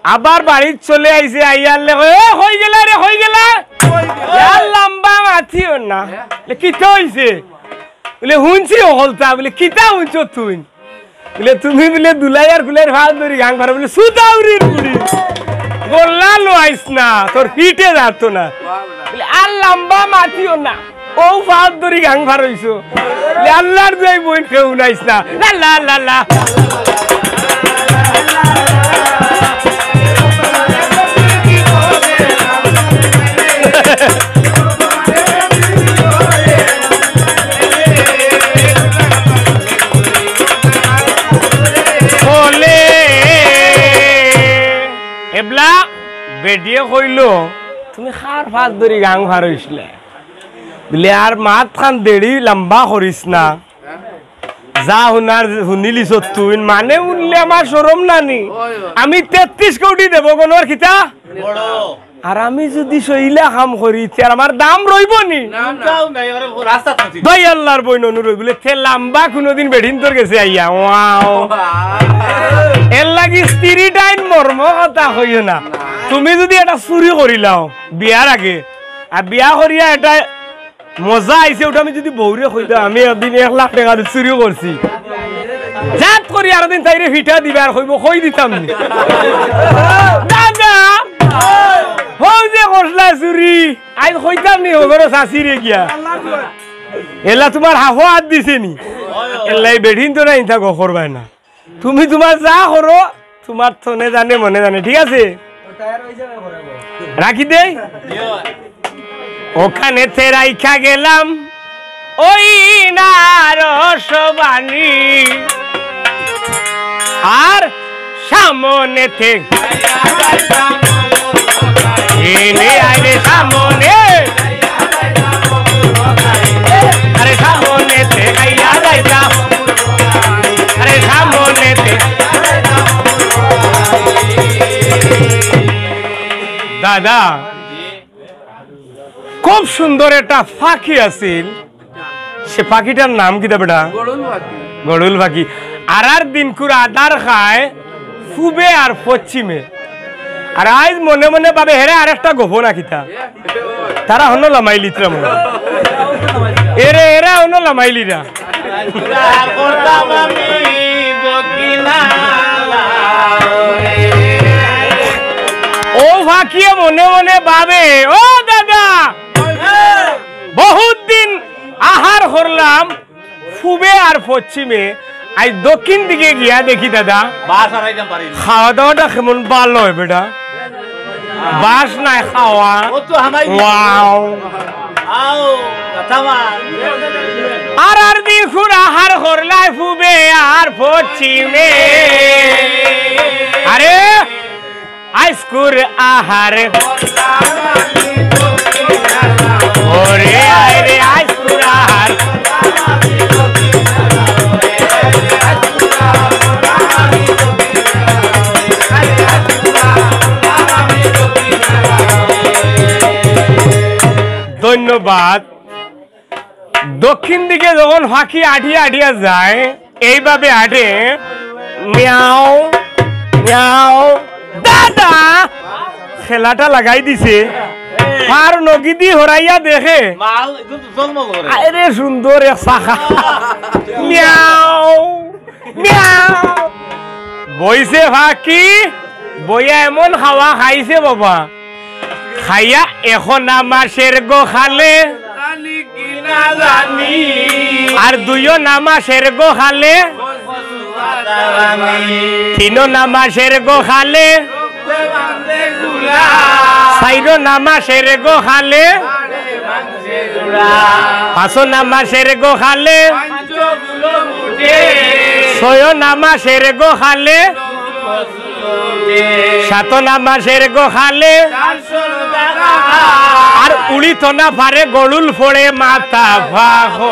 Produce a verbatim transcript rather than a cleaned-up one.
আবার বাড়িত চলে আইছে, আইয়ার লে কয়, "এ, কই গেলা রে, কই গেলা?" আর লাম্বা মাতিও না। বলে, "কিতা অইছে?" বলে, "হুনছি হকলতা।" বলে, "কিতা হুনছো তুই?" বলে, "তুমি বলে দুলাইয়ার কুলাইর ফাও ধরি গাং ফারো।" বলে, "সুতাউরির বুড়ি, গল্লা লইস না, তোর পিঠে যাতো না।" বলে, "আর লাম্বা মাতিও না, অউ ফাও ধরি গাং ফারইছো।" বলে, "আল্লার দুয়াই বইন কেউ নাইস না।" লা লা লা লা। বলে, এবলা বেটিয়ে কইলো, "তুমি কার ফাও ধরি গাং ফারইছলে?" বলে, "আর মাত খান দেরি লাম্বা করিস না। যা হুনার হুনিলিছ তুই, মানে হুনলে আমার শরম না নি? আমি তেত্রিশ কোটি দেবগণর কিতা? আর আমি যুদি সইলা কাম করি, তে আর আমার দাম রইবো নি?" দই আল্লার বইন অনুরোধ বলে, "তে লাম্বা কুনুদিন বেটিন্তর গেছে আইয়া, ওয়াও।" এরলাগি স্ত্রী টাইন মর্ম কথা কইও না। তুমি যুদি এটা চুরি করিলাও বিয়ার আগে, আর বিয়া করিয়া এটা মজা আইছে, ওটা আমি যুদি বউরে কইতাম, "আমি একদিন এক লাখ টেকা দি চুরি করছি, জাত করি আরো দিন তাইরে ফিটা দিবে," আর কইবো, "কই দিতাম নি?" দাদা, হউ যে করছলা চুরি, আইজ কইতাম নি, হগরো শাশিরে গিয়া। এলা তুমার হাফো হাত দিছে নি? এলাই বেটিন্তর ইনতা গো করবায় না। তুমি তুমার যা করো, তুমার তনে জানে মনে জানে, ঠিক আছে? রাখি দেই। ওখানে তে রাইখা গেলাম ওই নারসবাণী, আর সামনেতে এনে আরে সামনে, আরে সামনেতে আইয়া যাইতা, আরে সামনেতে। দাদা, খুব সুন্দর একটা পাখি আছিল। সে পাখিটার নাম কিতা বেটা? গড়ুল পাখি। গড়ুল পাখি। আর আর দিনকুর আদার খায় পূবে আর পশ্চিমে। আর আইজ মনে মনে ভাবে, হেরে আরেকটা গোপন আকিতা। তারা হনো লামাইলিতরা মনে। এরে, এরা হনো লামাইলিরা। ও পাখিয়ে মনে মনে ভাবে, ও দাদা, বহুত দিন আহার করলাম পূবে আর পশ্চিমে, আইজ দক্ষিণ দিকে গিয়া দেখি দাদা, বাস আড়াইতাম পারি না। খাওয়া দাওয়াটা কেমন ভালা অয় বেটা, বাস নাই খাওয়া। ও তো হামাই ওয়াও। আও, কথা মান। আর আর দি ফুরা হার করলাই পূবে আর পশ্চিমে। আরে, আইজকুর আহার। ওরে আয় রে আইজকুর আহার। ধন্যবাদ। দক্ষিণ দিকে যখন পাখি আটিয়া আটিয়া যায়, এইভাবে আটে, মিয়াও, মিয়াও, দাদা! খেলাটা লাগাই দিছে। আর নগিদি হরাইয়া দেখে। মাল, এটা তো জন্ম করে। আরে সুন্দর এক শাখা। মিয়াও, মিয়াও। বইছে পাখি, বইয়া এমন খাওয়া খাইছে বাবা। খাইয়া এখন আমাসের গো খালে। জানি কি না জানি। আর দুইও নামাসের গো খালে। জানি। তিনও নামাসের গো খালে। বান্দে গুলা। চাইরও নামাসের গো খালে। পাঁচও নামাসের গো খালে। ছয়ও নামাসের গো খালে। সাত নামাসের গো খালে। আর উড়িত না পারে গরুল ফড়ে মাথা ফাহ।